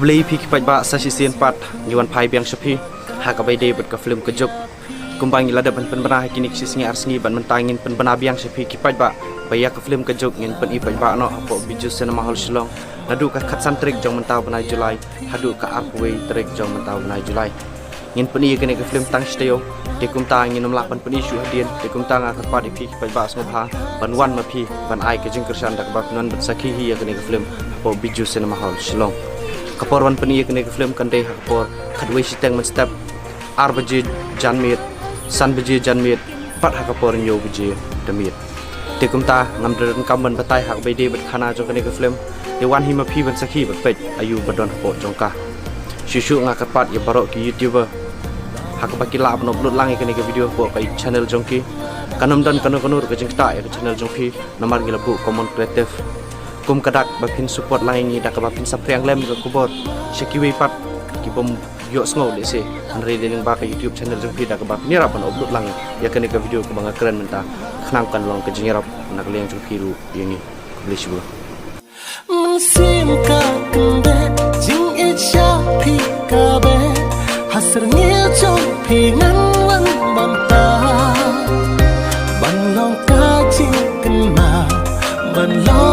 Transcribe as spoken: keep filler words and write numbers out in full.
Khublei phi ki paidbah, sa shisien pat ngi wan phai biang sha phi ha kaba ïadei bad ka film Ka Juk. Kumba ngi la dep ban pynbna ha kine ki shi sngi ar sngi, bad mynta ngin pynbna biang sha phi ki paidbah ba ïa ka film Ka Juk ngin pyni paidbah noh hapoh Bijou Cinema Hall Shillong naduh ka khatsan tarik jong mynta u bnai July haduh ka arphew wei tarik jong mynta u bnai July. Ngin pyni ïa kane ka film tang shi taïew, te kumta ngin ym lah ban pyni shuh hadien, te kumta nga kyrpad ïa phi ki paidbah sngewbha ban wan ma phi ban ai ka jingkyrshan da kaba phin wan ban sakhi hi ïa kane ka film hapoh Bijou Cinema Hall Shillong. Ka por ban pyni ïa kane ka film kan dei ha ka por khatwei shiteng mynstep, ar baje janmiet, san baje janmiet, bad ha ka por hynñiew baje da miet. Te kumta ngam da donkam ban batai ha kaba ïadei bad khana jong kane ka film. Te wan hi ma phi ban sakhi bad peit aïu ba don hapoh jong ka. Shuh shuh nga kyrpad ïa baroh ki YouTuber ha kaba ki lah ban upload lang ïa kane ka video hapoh ka channel jong ki. Kan ym don kano kano ruh ka jingktah ïa ka channel jong phi namar ngi la buh common creative. Kum ka dak ba phin support lang ïa ngi da kaba phin saphriang lem ïa ka khubor sha kiwei pat ki bym ïohsngew lehse, hynrei dei lyngba ka YouTube channel jong phi da kaba phin ïarap ban upload lang ïa kane ka video kaba nga kren mynta, khnang kan long ka jingïarap na ka liang jong phi ruh ïa ngi. Khublei shibun. Mynsiem ka kynbeh jingïeit sha phi ka beh, ha syrngiew jong phi ngan wan bam ta, ban long ka jingkynmaw, ban long